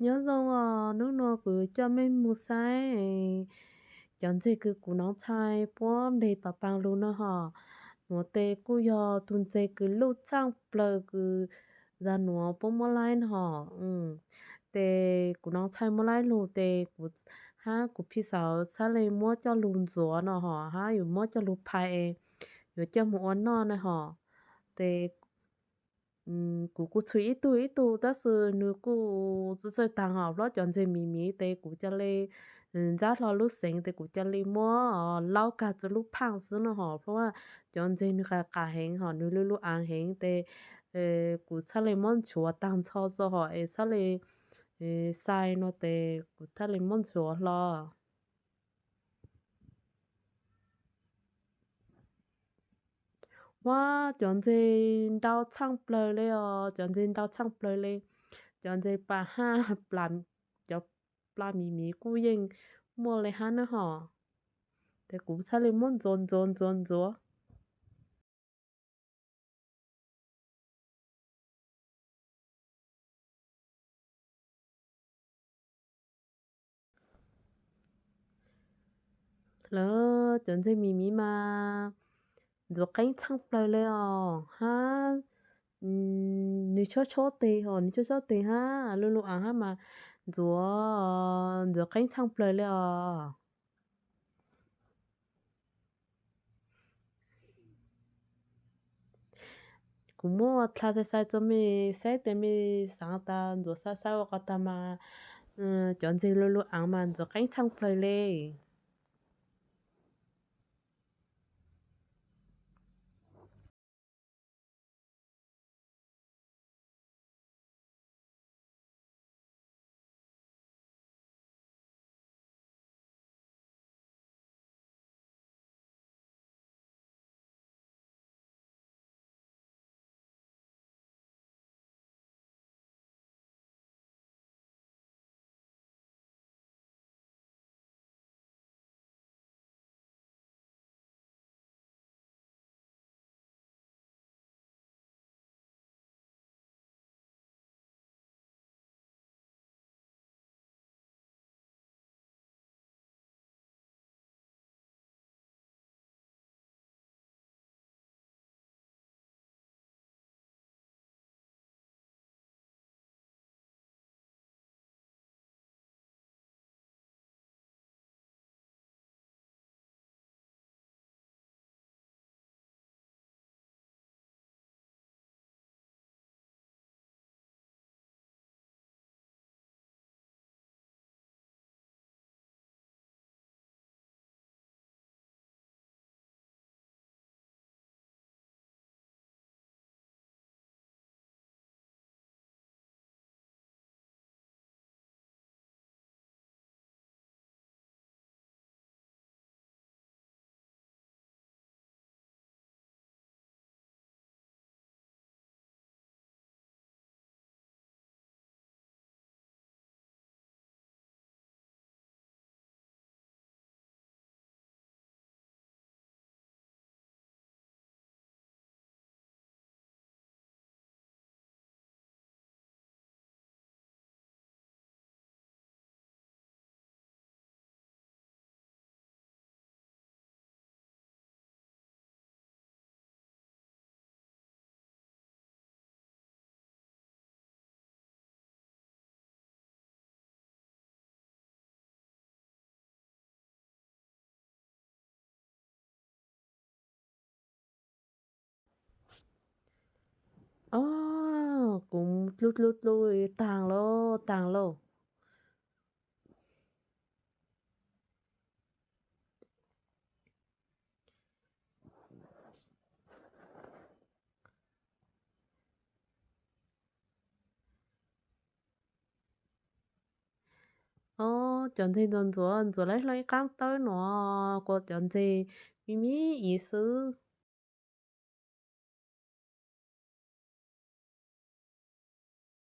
Nyob zoo os, hnub no kuv coj mej mus saib cov ntses kws kuv nov tshai puab ntes tom paas lug no hos. Nuav tes kuj yog tug ntses kws luj txhaaj plawg kws zag nuav puab muab laib no hos. Tes kuv nov tshai muab laib lug tes kuv hab kuv phij xauv txhaj le muab coj lug ntxuav no hos hab yuav muab coj lug phais es yuav coj mus ua noj na hos. Tes kuv kuj txhum ib tug ib tug tab sis nwg kuj txawj txawj taag hos, hlob cov ntses miv miv tes kuv ca le ntsab hlo lub xeev tes kuv ca le muab laub kag rua lub phaaj xwb no hos, hlob cov ntses nwg qas qas heev hos nwg lub lub aav heev tes kuv txhaj le muab nchuav taag nrho tso hos es txhaj le xais no tes kuv txhaj le muab nchuav hlo. Huab, cov ntses ntau txhaaj plawg le os, cov ntses ntau txhaaj plawg le. Cov ntses pas hab, cov pla miv miv kuj yeej muaj le hab na hos. Tes kuv txhaj le muab ntxuav ntxuav ntxuav ntxuav. Lawv cov ntses miv miv mas ntxuav qeeb txhaaj plawg le os hab. Nwg chob chob tes hos, nwg chob chob tes hab lub lub aav hab mas ntxuav, ntxuav qeeb txhaaj plawg le os. Kuv muab dlha xais xais rua mej saib tes mej xaav tas ntxuav xaiv xaiv ua qhov tag mas cov ntses lub lub aav mas ntxuav qeeb txhaaj plawg le. Ob, kuv dlu dlu dlu taag lauj, taag lauj. Ob, cov ntses ntxuav ntxuav ntxuav laib hlo ib qaab tawb nuav kuas cov ntses me me ib xwb.